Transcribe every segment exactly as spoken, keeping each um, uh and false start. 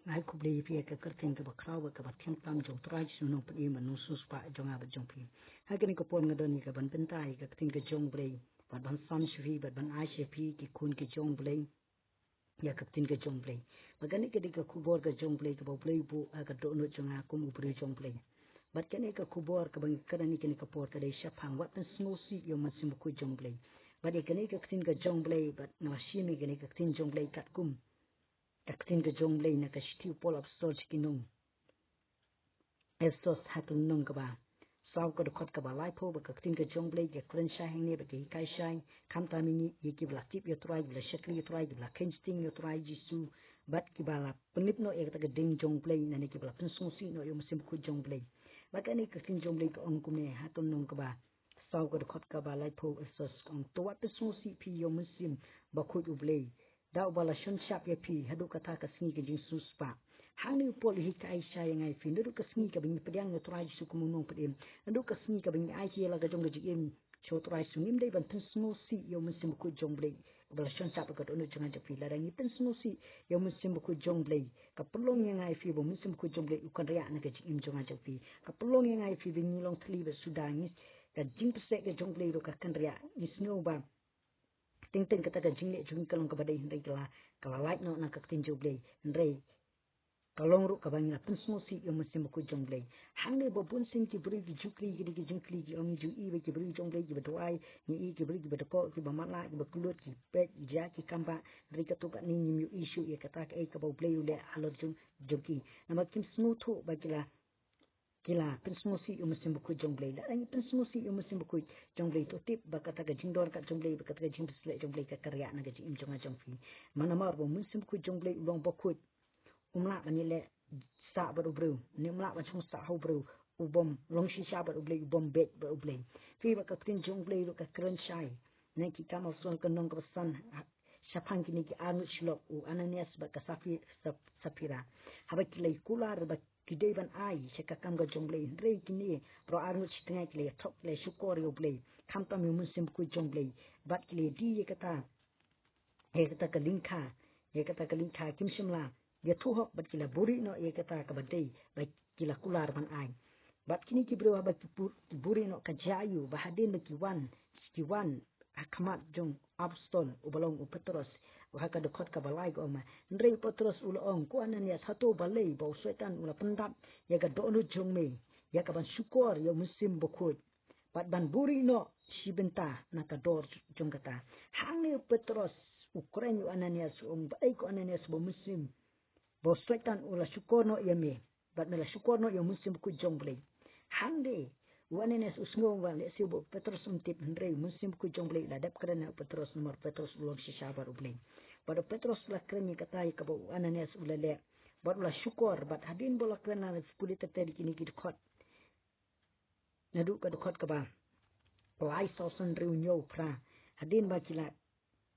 Ai khublei ïa phi ïa ka kyrteng kaba khraw bad kaba thiang tam jong U Trai Jisu Nongpynim bad Nongsiewspah jong nga bad jong phi. Ha kane ka por nga don ïa ka ban bynta ïa ka ktien ka jong U Blei bad ban sam sha phi bad ban ai sha phi ki khun ki jong U Blei ïa ka ktien ka jong U Blei. Bad kane ka dei ka khubor ka jong U Blei kaba U Blei u buh ha ka dohnud jong nga kum u briew jong U Blei. Bad kane ka khubor kaba nga kren ha kane ka por ka dei shaphang wat pynsngewsih ïa u Mynsiem Bakhuid jong U Blei. Bad ïa kane ka ktien ka jong U Blei bad nga la shim ïa kane ka ktien jong U Blei katkum ka ktien ka jong U Blei na ka shithi u Paul Apostol sha ki nong Ephesos ha ka lynnong kaba saw ka dkhot kaba laiphew bad ka ktien ka jong U Blei ka kren shai hangne bad ka hikai shai khamtam ïa ngi ïa kiba la tip ïa U Trai, kiba la shakri ïa U Trai, kiba la kheiñ shting ïa U Trai Jisu bad kiba la pynlip noh ïa kata ka ding jong U Blei, nangne kiba la pynsngewsih noh ïa u Mynsiem Bakhuid jong U Blei. Bad kane ka ktien jong U Blei ka ong kumne ha ka lynnong kaba saw ka dkhot kaba laiphew Ephesos ka ong, to wat pynsngewsih phi ïa u Mynsiem Bakhuid U Blei da uba la shon shap ïa phi haduh kata ka sngi ka jingsngewspah. Hangne u Paul u hikai shai ïa nga ïa phi naduh ka sngi kaba ngi pdiang ïa U Trai Jisu kum u Nongpynim, naduh ka sngi kaba ngi ai ïa la ka jong ka jingim sha U Trai Jisu, ngim dei ban pynsngewsih ïa u Mynsiem Bakhuid jong U Blei uba la shon shap ha ka dohnud jong nga jong phi. Lada ngi pynsngewsih ïa u Mynsiem Bakhuid jong U Blei, ka pynlong ïa nga ïa phi ba u Mynsiem Bakhuid jong U Blei u kynriah na ka jingim jong nga jong phi. Ka pynlong ïa nga ïa phi ba ngi long thylli ba suda, ngi, ka jingpynsngewsih ka jong U Blei ruh ka kynriah. Ngi sngew ba teng teng kata ka jingleh jong ngi ka long kaba dei, hynrei ka la, ka la lait noh na ka ktien jong U Blei. Hynrei ka long ruh kaba ngi la pynsngewsih ïa u Mynsiem Bakhuid jong U Blei. Hangne ba bun sien ki briew ki ju kylli, ki dei ki jingkylli, ki ong ngi ju i ba ki briew jong U Blei kiba duwai, ngi i ki briew kiba dkoh, kiba matlah, kiba kyllut, ki peit, ki jia, ki kam bah, hynrei katto katne ngim ïohi shuh ïa kata kaei kaba U Blei u leh halor jong, jong ki. Namar kim sngewthuh ba ki la ki la pynsngewsih ïa u Mynsiem Bakhuid jong U Blei. Lada ngi pynsngewsih ïa u Mynsiem Bakhuid jong U Blei, to tip ba kata ka jingdon ka jong U Blei, ba kata ka jingpynshlur jong U Blei ka kynriah na ka jingim jong nga jong phi. Namar ba u Mynsiem Bakhuid jong U Blei u long bakhuid. Um lah ban ïaleh sah bad u briew, ne um lah ban shong sah ha u briew. U bym long shisha bad U Blei, u bym beit bad U Blei. Phi, ba ka ktien jong U Blei ruh ka kren shai na Ki Kam Apostol ka lynnong kaba san, ha, shaphang kine ki arngut shlok, u Ananias bad ka Saphi-, Sap-, Saphira. Haba ki la kular ba ki dei ban ai sha ka kam ka jong U Blei, hynrei kine baroh arngut shi tnga ki la ïathoh, ki la shukor ïa U Blei, khamtam ïa u Mynsiem Bakhuid jong U Blei, bad ki la die ïa kata, ïa kata ka lyngkha, ïa kata ka lyngkha, kim shym la ïathuh hok, bad ki la buhrieh noh ïa kata kaba dei ba ki la kular ban ai. Bad kine ki briew haba ki bur-, ki buhrieh noh, ka jia aïu, ba hadien ba ki wan, ki wan ha khmat jong u apostol uba long u Petros, ha ka dkhot kaba lai ka ong ma, hynrei u Petros u la ong, ko Ananias, hato balei ba u Soitan u la pyndap ïa ka dohnud jong me ïa ka ban shukor ïa u Mynsiem Bakhuid, bad ban buhrieh noh shi bynta na ka dor jong kata? Hangne u Petros u kren ïa u Ananias, u ong, balei ko Ananias ba u Mynsiem, ba u Soitan u la shukor noh ïa me, bad me la shukor noh ïa u Mynsiem Bakhuid jong U Blei? Hangne u Ananias u sngew ba lehse ba u Petros um tip, hynrei u Mynsiem Bakhuid jong U Blei u la dep kren ïa u Petros, namar u Petros u long shisha bad U Blei. Bad u Petros u la kren ïa kata ïa kaba u Ananias u la leh, bad u la shukor, bad hadien ba u la kren, la pule ter ter ïa kine ki dkhot, naduh ka dkhot kaba lai saw san hynriew hynñiew phra, hadien ba ki la,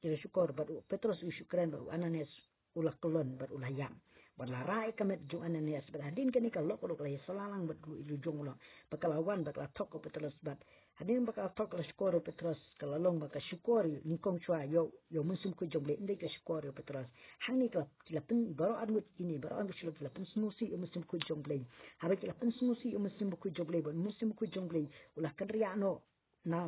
ki la shukor, bad u Petros u shu kren, bad u Ananias u la kyllon bad u la ïap. Bad la rah ïa ka met jong u Ananias, bad hadien kane ka lok ruh ka la ïasylla lang bad u, u jong u lok, bad ka la wan bad ka la thok ïa u Petros, bad hadien ba ka la thok, ka la shukor ïa u Petros, ka la long ba ka shukor nyngkong shuwa ïa u, ïa u Mynsiem Bakhuid jong U Blei, ym dei ka shukor ïa u Petros. Hangne ka la, ki la pyn, baroh arngut kine, baroh arngut shlok ki la pynsngewsih ïa u Mynsiem Bakhuid jong U Blei. Haba ki la pynsngewsih ïa u Mynsiem Bakhuid jong U Blei, bad u Mynsiem Bakhuid jong U Blei u la kynriah noh na,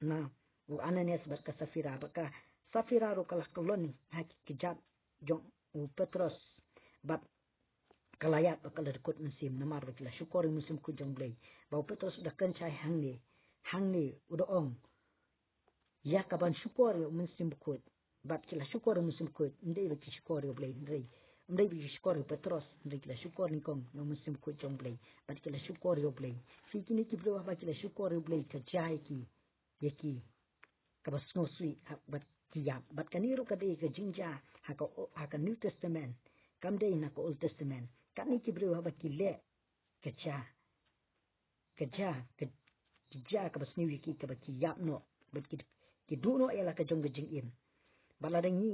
na u Ananias bad ka Saphira, bad ka Saphira ruh ka la kyllon ha ki kjat jong u Petros, bad ka la ïap bad ka la dkut mynsiem, namar ba ki la shukor ïa u Mynsiem Bakhuid jong U Blei. Ba u Petros u da kren shai hangne, hangne u da ong ïa ka ban shukor ïa u Mynsiem Bakhuid, bad ki la shukor ïa u Mynsiem Bakhuid, ym dei ba ki shukor ïa U Blei, hynrei, ym dei ba ki shukor ïa u Petros, hynrei ki la shukor nyngkong ïa u Mynsiem Bakhuid jong U Blei, bad ki la shukor ïa U Blei. Phi, kine ki briew haba ki la shukor ïa U Blei, ka jia ïa ki, ïa ki kaba sngewsih, ha, bad ki ïap. Bad kane ruh ka dei ka jingjia ha ka, ha ka New Testament, kam dei na ka Old Testament. Kane ki briew haba ki leh, ka jia, ka jia, ka, ka jia kaba sniew ïa ki, kaba ki ïap noh, bad ki, ki duh noh ïa la ka jong ka jingim. Bad lada ngi,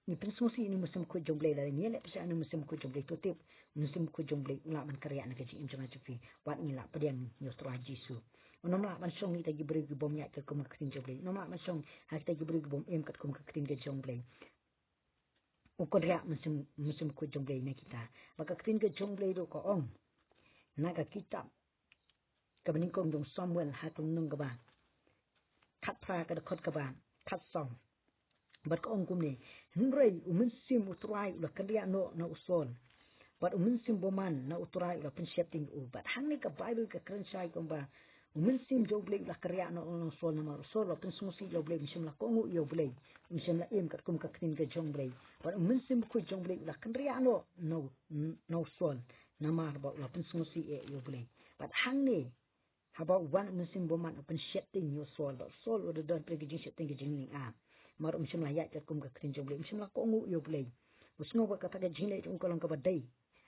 ngi pynsngewsih ïa une u Mynsiem Bakhuid jong U Blei, lada ngi leh pyrshah ïa une u Mynsiem Bakhuid jong U Blei, to tip u Mynsiem Bakhuid jong U Blei u lah ban kynriah na ka jingim jong nga jong phi, wat ngi lah pdiang ïa U Trai Jisu. Un ym lah ban shong ha kita ki briew ki bym ïaid katkum ka ktien jong U Blei. Un ym lah ban shong ha kita ki briew ki bym im katkum ka ktien ka jong U Blei. u kynriah Mynsiem, Mynsiem Bakhuid jong Blei na kita. Ba ka ktien ka jong Blei ruh ka ong na ka kitab kaba nyngkong jong Samuel ha ka lynnong kaba khatphra ka dkhot kaba khatsaw. Bad ka ong kumne: Hynrei u Mynsiem u Trai u la kynriah noh na u Saul, bad u Mynsiem Bymman na u Trai u la pynsheptieng ïa u. Bad hangne ka Baibl ka kren shai kumba u Mynsiem jong Blei u la kynriah noh na u Saul, namar u Saul u la pynsngewsih ïa u Blei, um shym la kohnguh ïa u Blei, um shym la im katkum ka ktien ka jong Blei. Bad u Mynsiem Bakhuid jong Blei u la kynriah noh na u, na u Saul, namar ba u la pynsngewsih ïa u Blei. Bad hangne haba u wan u Mynsiem Bymman u pynsheptieng ïa u Saul, bad u Saul u da don pyrshah ka jingsheptieng ka jinglyngngoh, namar um shym la ïaid katkum ka ktien jong Blei, um shym la kohnguh ïa u Blei. U sngew ba kata ka jingleh jong u ka long kaba dei.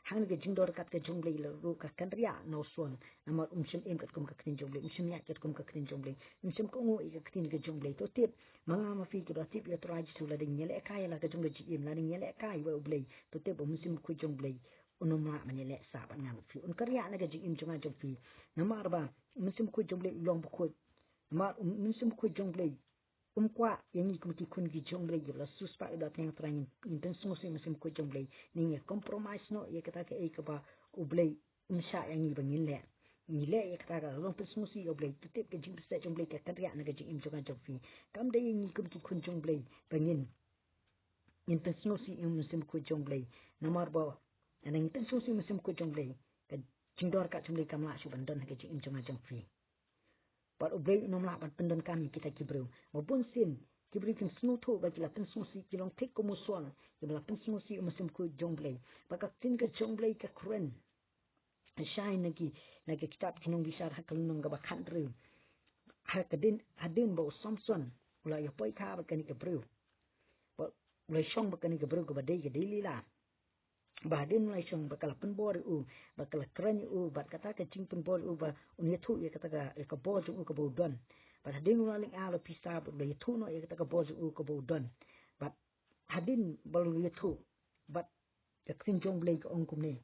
Hangne ka jingdon ryngkat ka jong Blei la ruh ka kynriah na u Saul, namar um shym im katkum ka ktien jong Blei, um shym ïaid katkum ka ktien jong Blei, um shym kohnguh ïa ka ktien ka jong Blei. To tip, ma nga ma phi kiba tip ïa u Trai Jisu, lada ngin ïalehkai ïa la ka jong ka jingim, lada ngin ïalehkai ïa u Blei, to tip ba u Mynsiem Bakhuid jong Blei un ym lah ban ïaleh sah bad nga bad phi, un kynriah na ka jingim jong nga jong phi. Namar ba u Mynsiem Bakhuid jong Blei u long bakhuid. Namar u Mynsiem Bakhuid jong Blei um kwah ïa ngi kum ki khun ki jong Blei, ïa la siewspah ïa la pynïaid Trai, ngin, ngin pynsngewsih Mynsiem Bakhuid jong Blei, ngin ïa compromise noh ïa kata kaei kaba u Blei um shah ïa ngi ba ngin leh. Ngi leh ïa kata ka long pynsngewsih ïa u Blei. To tip ka jingpynsngewsih jong Blei ka kynriah na ka jingim jong nga jong phi. Kam dei ïa ngi kum ki khun jong Blei ba ngin, ngin pynsngewsih ïa u Mynsiem Bakhuid jong Blei. Namar ba lada ngin pynsngewsih ïa u Mynsiem Bakhuid jong Blei, ka jingdon ryngkat jong Blei kam lah shuh ban don ha ka jingim jong nga jong phi. Bad u Blei un ym lah ban pyndonkam ïa kita ki briew. Ba bun sien ki briew kin sngewthuh ba ki la pynsngewsih, ki long thik kum u Saul, kiba la pynsngewsih ïa u Mynsiem Bakhuid jong Blei. Bad ka ktien ka jong Blei ka kren shai na ki, na ki kitab ki Nongbishar ha ka lynnong kaba khathynriew. Ha ka dien, hadien ba u Samson u la ïa poi kha bad kane ka briew, ba u la shong bad kane ka briew kaba dei ka Delila. Ba hadien u la shong bad ka la pynbor ïa u, bad ka la kren ïa u, bad kata ka jingpynbor ïa u ba un ïathuh ïa kata ka, ïa ka bor jong u kaba u don. Bad hadien u la lyngngoh la pisa, bad u la ïathuh noh ïa kata ka bor jong u kaba u don. Bad hadien ba u la ïathuh, bad ka ktien jong Blei ka ong kumne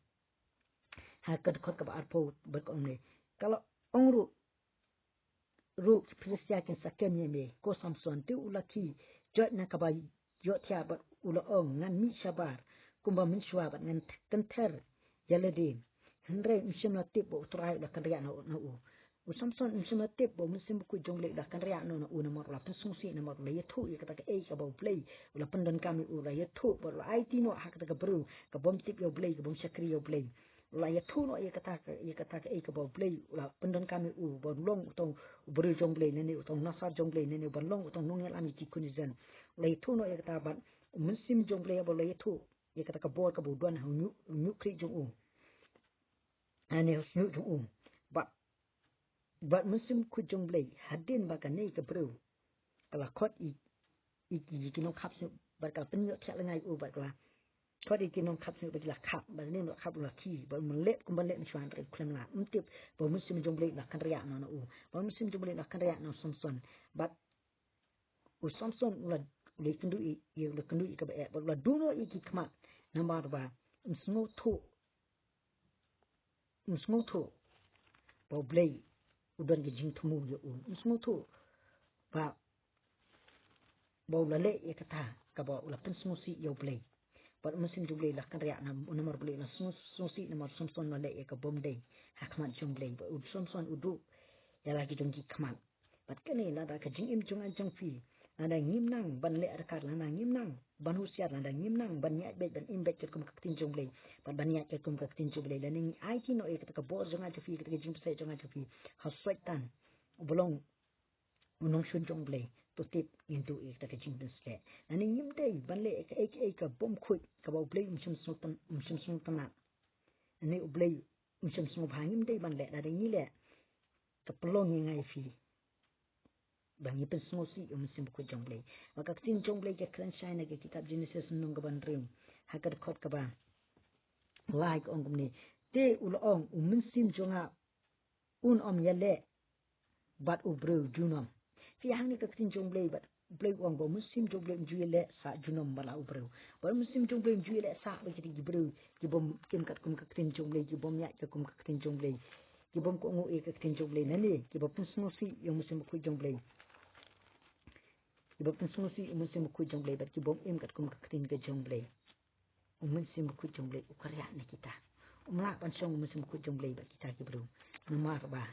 ha ka dkhot kaba arphew, bad ka ong ne: Ka la ong ruh, ruh ki Philistia kin sa kem ïa me, ko Samson. Te u la khie joit na kaba ïohthiah bad u la ong: Ngan mih shabar kumba mynshuwa bad ngan kynther ïa lade. Hynrei um shym la tip ba u Trai u la kynriah noh na u. U Samson um shym la tip ba u Mynsiem Bakhuid jong Blei u la kynriah noh na u, namar u la pynsngewsih, namar u la ïathuh ïa kata kaei kaba u Blei u la pyndonkam ïa u, u la ïathuh bad u la aiti noh ha kata ka briew ka bym tip ïa u Blei, ka bym shakri ïa u Blei. U la ïathuh noh ïa kata ka, ïa kata kaei kaba u Blei u la pyndonkam ïa u ban long uta u briew jong Blei, lane uta u nosar jong Blei, lane ban long uta u nongïalam ïa ki khun Israel. U la ïathuh noh ïa kata, bad u Mynsiem jong Blei ba u la ïathuh ïa kata ka bor kaba u don ha u hynñiewtrep jong u, lane ha u hynñiew jong u. Bad, bad u Mynsiem Bakhuid jong Blei, hadien ba kane ka briew ka la khot ïa, ïa, ïa ki nongkhapsniew, bad ka la pynïohthiah lyngngai ïa u, bad ka la khot ïa ki nongkhapsniew ba ki la khap, bad kane u nongkhap u la khie, bad um leh kumba leh mynshuwa, hynrei u khlem lah, um tip ba u Mynsiem jong Blei u la kynriah noh na u, ba u Mynsiem jong Blei u la kynriah noh na u Samson. Bad u Samson u la, u la kynduh ïa, u la kynduh ïa kaba eh, bad u la duh noh ïa ki khmat, namar ba um sngewthuh, um sngewthuh ba u Blei u don ka jingthmu ïa u. Um sngewthuh ba, ba u la leh ïa kata kaba u la pynsngewsih ïa u Blei. Bad u Mynsiem jong Blei u la kynriah, namar u Blei u la sngewsih namar u Samson u la leh ïa ka bym dei ha khmat jong u Blei. Bad u Samson u duh ïa la ki jong ki khmat. Bad kane lada ka jingim jong nga jong phi, lada ngim nang ban leh ryngkat, lada ngim nang ban husiar, lada ngim nang ban ïaid beit, ban im beit katkum ka ktien jong u Blei, bad ban ïaid katkum ka ktien jong u Blei, lada ngi aiti noh ïa kata ka bor jong nga jong phi, kata ka jingpynsngewsih jong nga jong phi ha u Soitan uba long u nongshun jong u Blei, to tip ngin duh ïa kata ka jingpynsngewsih. Lada ngim dei ban leh ïa kaei kaei ka bym khuid, kaba u Blei um shym sngewtyn-, um shym sngewtynnat, lane u Blei um shym sngewbha, ngim dei ban leh. Lada ngi leh, ka pynlong ïa nga ïa phi ba ngi pynsngewsih ïa u Mynsiem Bakhuid jong u Blei. Bad ka ktien jong u Blei ka kren shai na ka kitab Jenesis lynnong kaba hynriew, ha ka dkhot kaba lai, ka ong kumne: Te u la ong, u mynsiem jong nga un ym ïaleh bad u briew junom. Phi, hangne ka ktien jong u Blei, bad u Blei u ong ba u Mynsiem jong u Blei um ju ïaleh sah junom bad la u briew. Bad u Mynsiem jong u Blei um ju ïaleh sah bad kita ki briew ki bym im katkum ka ktien jong u Blei, ki bym ïaid katkum ka ktien jong u Blei, ki bym kohnguh ïa ka ktien jong u Blei, lane kiba pynsngewsih ïa u Mynsiem Bakhuid jong u Blei, kiba pynsngewsih ïa u Mynsiem Bakhuid jong u Blei, bad ki bym im katkum ka ktien ka jong u Blei. U Mynsiem Bakhuid jong U Blei u kyrïah na kita. Um lah ban shong U Mynsiem Bakhuid jong U Blei bad kita ki briew. Namar ba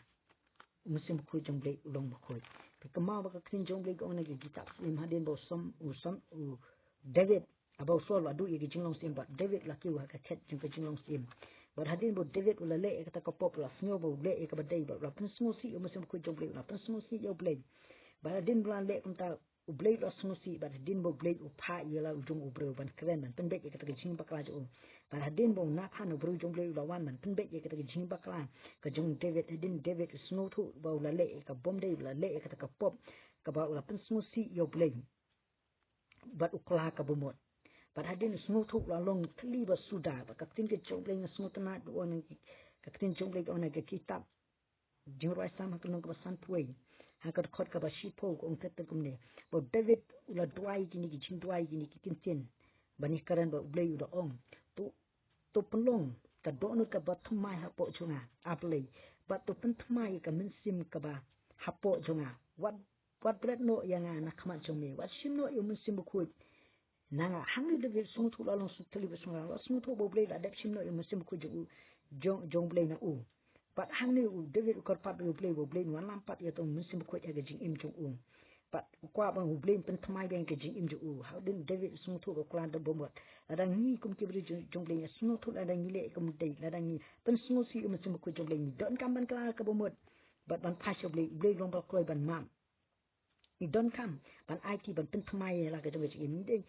U Mynsiem Bakhuid jong U Blei u long bakhuid. Phi kynmaw ba ka ktien jong U Blei ka ong ha ka kitab Salm hadien ba u Sam, u Sam, u David, haba u Saul u la duh ïa ka jinglong syiem bad David u la kiew ha ka khet jong ka jinglong syiem. Bad hadien ba u David u la leh ïa kata ka pop, u la sngew ba u leh ïa kaba dei bad u la pynsngewsih ïa U Mynsiem Bakhuid jong U Blei, u la pynsngewsih ïa U Blei. Bad hadien ba u la leh kumta, U Blei u la sngewsih bad hadien ba U Blei u phah ïa la u jong u briew ban kren, ban pynbeit ïa kata ka jingbakla jong u. Bad hadien ba u Nathan u briew jong U Blei u la wan ban pynbeit ïa kata ka jingbakla ka jong u David, hadien David u sngewthuh ba u la leh ïa ka bym dei, u la leh ïa kata ka pop kaba u la pynsngewsih ïa U Blei. Bad u kylla ka bamut. Bad hadien u sngewthuh u la long thylli bad suda, bad ka ktien ka jong U Blei nga sngewtynnat, u ong ka ktien jong U Blei ka ong ha ka kitab Jingrwai Salm ha ka lynnong kaba sanphew wei, ha ka dkhot kaba shiphew ka ong kyrteng kumne. Ba u David u la duwai kine ki jingduwai, kine ki kyntien ban ïakren bad U Blei, u da ong: To, to pynlong ka dohnud kaba thymmai hapoh jong nga, A Blei, bad to pynthymmai ka mynsiem kaba hapoh jong nga. Wat, wat bret noh ïa nga na khmat jong me, wat shim noh ïa U Mynsiem Bakhuid na nga. Hangne u David u sngewthuh u la long thylli bad suda, u la sngewthuh ba U Blei u la dep shim noh ïa U Mynsiem Bakhuid jong u, jong, jong U Blei na u. Bad hangne u David u kyrpad ïa U Blei ba U Blei un wallam pat ïa uta U Mynsiem Bakhuid ha ka jingim jong u. Bad u kwah ba U Blei un pynthymmai biang ka jingim jong u. Hadien u David u sngewthuh ba u kylla da bamut. Lada ngi kum ki briew jong, jong U Blei ngi sngewthuh lada ngi leh kum dei, lada ngi pynsngewsih ïa U Mynsiem Bakhuid jong U Blei, ngi donkam ban kylla ka bamut bad ban phai sha U Blei, U Blei u long ba kloi ban map. Ngi donkam ban aiti ban pynthymmai ïa la ka jong ka jingim. Ngi dei,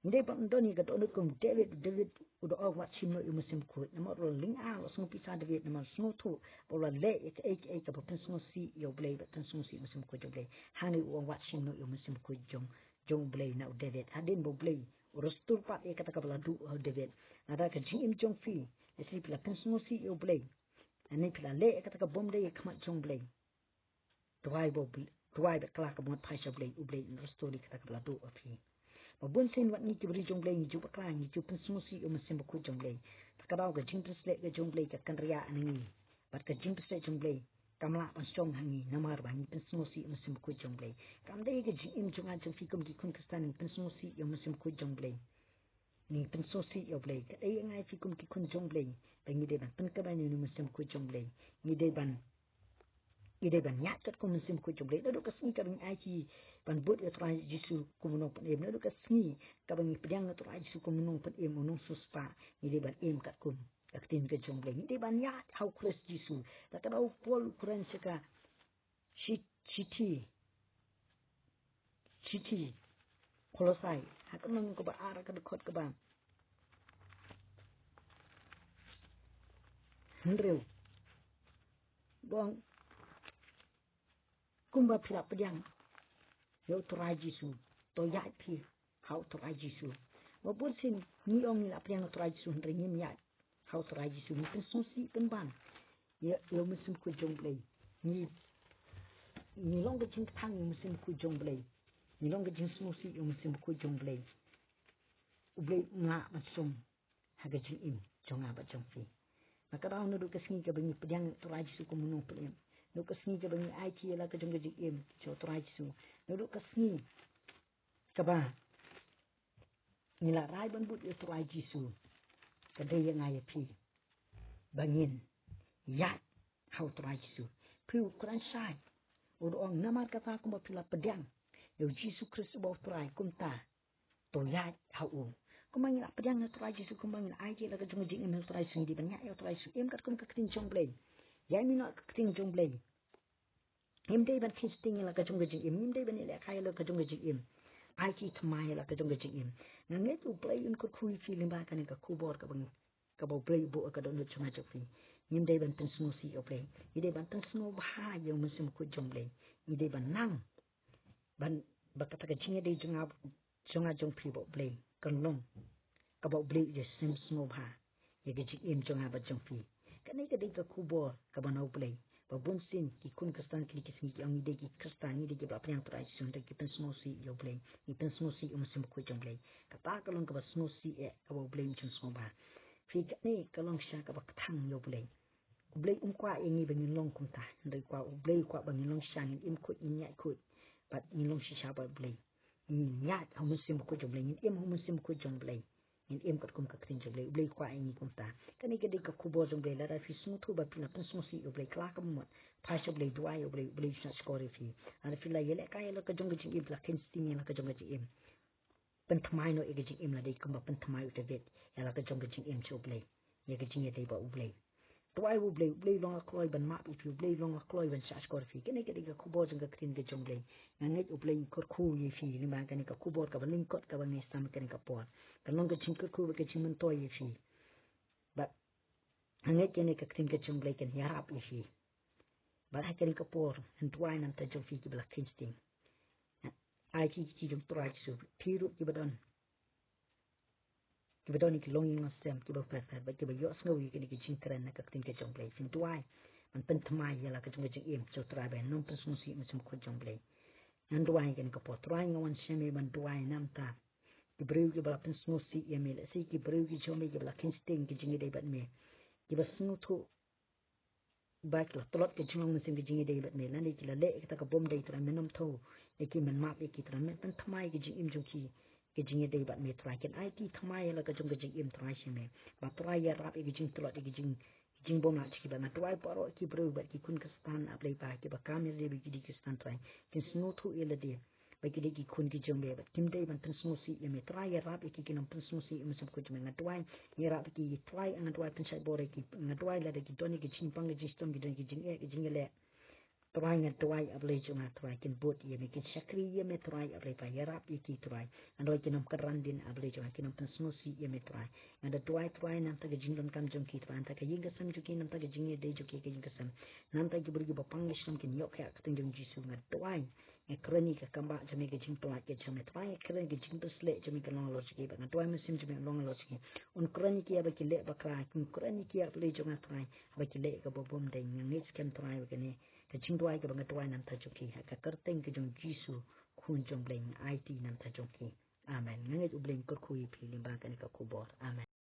ngi dei ban don ïa ka dohnud kum David, David u da ong wat shim noh ïa U Mynsiem Bakhuid. Namar u la lyngngoh, u la sngewpisa David, namar u sngewthuh ba u la leh ïa kaei kaei kaba pynsngewsih ïa U Blei, ba pynsngewsih ïa U Mynsiem Bakhuid jong U Blei. Hangne u ong wat shim noh ïa U Mynsiem Bakhuid jong, jong U Blei na u David. Hadien ba U Blei u restore pat ïa kata kaba la duh ha u David. Lada ka jingim jong phi, lehse phi la pynsngewsih ïa U Blei, lane phi la leh ïa kata ka bym dei ha khmat jong U Blei, duwai ba U Blei, duwai bad kylla ka bamut, phai sha U Blei, U Blei un restore ïa kata kaba la duh ha phi. Ba bun sien wat ngi ki briew jong U Blei ngi ju bakla, ngi ju pynsngewsih ïa U Mynsiem Bakhuid jong U Blei. Te ka daw ka jingpynshlur ka jong U Blei ka kynriah na ngi. Bad ka jingpynshlur jong U Blei kam lah ban shong ha ngi namar ba ngi pynsngewsih ïa U Mynsiem Bakhuid jong U Blei. Kam dei ka jingim jong nga jong phi kum ki khun Khristan ngi pynsngewsih ïa U Mynsiem Bakhuid jong U Blei. Ngi pynsngewsih ïa U Blei. Ka dei ïa nga ïa phi kum ki khun jong U Blei ba ngi dei ban pynkmen ïa U Mynsiem Bakhuid jong U Blei. Ngi dei ban, ngi dei ban ïaid katkum U Mynsiem Bakhuid jong U Blei. Naduh ka sngi kaba ngi aiti ban bud ïa u Trai Jisu kum u nongpynim, naduh ka sngi kaba ngi pdiang ïa u Trai Jisu kum u nongpynim, u nongsiewspah, ngi dei ban im katkum ka ktien ka jong U Blei. Ngi dei ban ïaid ha u Khrist Jisu. Lada ka daw u Paul u kren sha ka shi-, shithi, shithi Kolosai, ha ka lynnong kaba ar, ha ka dkhot kaba hynriew, u ong: Kumba phi la pdiang ïa u Trai Jisu, to ïaid phi ha u Trai Jisu. Ba bun sien ngi ong ngi la pdiang ïa u Trai Jisu hynrei ngim ïaid ha u Trai Jisu, ngi pynsngewsih pynban ïa, ïa U Mynsiem Bakhuid jong U Blei. Ngi, ngi long ka jingkthang ïa U Mynsiem Bakhuid jong U Blei. Ngi long ka jingsngewsih ïa U Mynsiem Bakhuid jong U Blei. U Blei um lah ban shong ha ka jingim jong nga bad jong phi. Na ka daw naduh ka sngi kaba ngi pdiang ïa u Trai Jisu kum u nongpynim, naduh ka sngi kaba ngi aiti ïa la ka jong ka jingim sha u Trai Jisu, naduh ka sngi kaba ngi la rai ban bud ïa u Trai Jisu, ka dei ïa nga ïa phi ba ngin ïaid ha u Trai Jisu. Phi u kren shai, u da ong: Namar kata kumba phi la pdiang ïa u Jisu Khrist uba u Trai, kumta to ïaid ha u. Kumba ngi la pdiang ïa u Trai Jisu, kumba ngi la aiti ïa la ka jong ka jingim ha u Trai Jisu, ngi dei ban ïaid ha u Trai Jisu, im katkum ka ktien jong U Blei. Ïaid mih noh ha ka ktien jong U Blei. Ngim dei ban kheiñ sting ïa la ka jong ka jingim, ngim dei ban ïalehkai ïa la ka jong ka jingim. Aiti thymmai ïa la ka jong ka jingim. Nga ngeit U Blei un kyrkhu ïa phi lyngba kane ka khubor kaba ngi, kaba U Blei u buh ha ka dohnud jong nga jong phi. Ngim dei ban pynsngewsih ïa U Blei. Ngi dei ban pynsngewbha ïa U Mynsiem Bakhuid jong U Blei. Ngi dei ban nang ban, ba kata ka jingïadei jong nga, jong nga jong phi bad U Blei kan long kaba U Blei u ïasngewbha ïa ka jingim jong nga bad jong phi. Kane ka dei ka khubor kaba na U Blei. Ba bun sien ki khun Khristan kine ki sngi ki ong ngi dei ki Khristan, ngi dei kiba la pdiang ïa u Trai Jisu, hynrei ki pynsngewsih ïa U Blei, ngi pynsngewsih ïa U Mynsiem Bakhuid jong U Blei. Kata ka long kaba sngewsih eh, kaba U Blei um shym sngewbha. Phi, kane ka long shisha kaba kthang ïa U Blei. U Blei um kwah ïa ngi ba ngin long kumta. Hynrei u kwah, U Blei u kwah ba ngin long shisha, ngin im khuid, ngin ïaid khuid. Bad ngin long shisha bad U Blei. Ngin ïaid ha U Mynsiem Bakhuid jong U Blei, ngin im ha U Mynsiem Bakhuid jong U Blei. Ngin im katkum ka ktien jong U Blei, U Blei u kwah ïa ngi kumta. Kane ka dei ka khubor jong U Blei, lada phi sngewthuh ba phi la pynsngewsih ïa U Blei, kylla ka mut. Phai sha U Blei, duwai ïa U Blei, U Blei u shah shkor ïa phi. Lada phi la ïalehkai ïa la ka jong ka jingim, la kheiñ sting ïa la ka jong ka jingim. Pynthymmai noh ïa ka jingim lada kumba pynthymmai u David ïa la ka jong ka jingim sha U Blei. Ïa ka jingïadei bad U Blei. Duwai U Blei, U Blei u long ha kloi ban map ïa phi, U Blei u long ha kloi ban shah shkor ïa phi. Kane ka dei ka khubor jong ka ktien ka jong U Blei. Nga ngeit U Blei un kyrkhu ïa phi lyngba kane ka khubor kaba lyngkot kaba ngi sam kane ka por. Kan long ka jingkyrkhu bad ka jingmyntoi ïa phi. Bad nga ngeit kane ka ktien ka jong U Blei kan ïarap ïa phi. Bad ha kane ka por, ngan duwai namar jong phi kiba la kheiñ sting. Ai ki ki jong Trai Jisu, phi ruh kiba don. Kiba don ïa ki longïing longsem, kiba pher pher, bad kiba ïohsngew ïa kine ki jingkren na ka ktien ka jong U Blei. Phin duwai, ban pynthymmai ïa la ka jong ka jingim, sha U Trai ba un nym pynsngewsih ïa u Mynsiem Bakhuid jong U Blei. Ngan duwai ïa kane ka por, Trai nga wan sha me ban duwai namar ki briew kiba la pynsngewsih ïa me, lehse ki briew ki jong me kiba la kheiñ sting ki jingïadei bad me. Kiba sngewthuh ba ki la tlot ka jinglong mynsiem ka jingïadei bad me, lane ki la leh kata kaba ym dei, Trai men nym thew ïa ki, men map ïa ki, Trai men pynthymmai ka jingim jong ki, ka jingïadei bad me, Trai kin aiti thymmai ïa la ka jong ka jingim, Trai sha me. Ba Trai ïarap ïa ka jingtlot, ïa ka jing, ka jingbymlah jong ki, ba nga duwai baroh ki briew bad ki khun ki khyrstan, A Blei Blei, kiba kam ïa lade ba ki dei Khristan, Trai kin sngewthuh ïa lade ba ki dei ki khun ki jong me, bad kim dei ban pynsngewsih ïa me, Trai ïarap ïa ki, kin nym pynsngewsih ïa u Mynsiem Bakhuid jong me. Nga duwai ïarap ïa ki, Trai nga duwai pynshait bor ïa ki, nga duwai lada ki don ïa ki jingpang ki jingshitom, ki don ïa ki jingeh ki jingleh, Trai nga duwai A Blei jong nga, Trai kin bud ïa me, kin shakri ïa me, Trai A Blei Blei, ïarap ïa ki, Trai. Nga duwai kin nym kyrdan dien A Blei jong nga, kin nym pynsngewsih ïa me, Trai. Nga da duwai, Trai namar ka jingdonkam jong ki, Trai namar ka ïing ka sem jong ki, namar ka jingïadei jong ki, ka ïing ka sem. Namar ki briew kiba pang ki shitom kin ïoh ka ktien jong Jisu, nga duwai. Nga kren ïa ka kam ba jong me, ka jingpyllait ka jong me, Trai nga kren ïa ka jingpynshlur jong me, kan long halor jong ki, bad nga duwai Mynsiem jong me un long halor jong ki. Un kren ïa ki haba ki leh bakla, un kren ïa ki A Blei jong nga, Trai, haba ki leh kaba bym dei. Nga ngeit skhem, Trai, ba kane ka jingduwai kaba nga duwai namar jong ki, ha ka kyrteng ka jong Jisu, Khun jong U Blei, nga aiti namar jong ki. Amen. Nga ngeit U Blei un kyrkhu ïa phi lyngba kane ka khubor. Amen.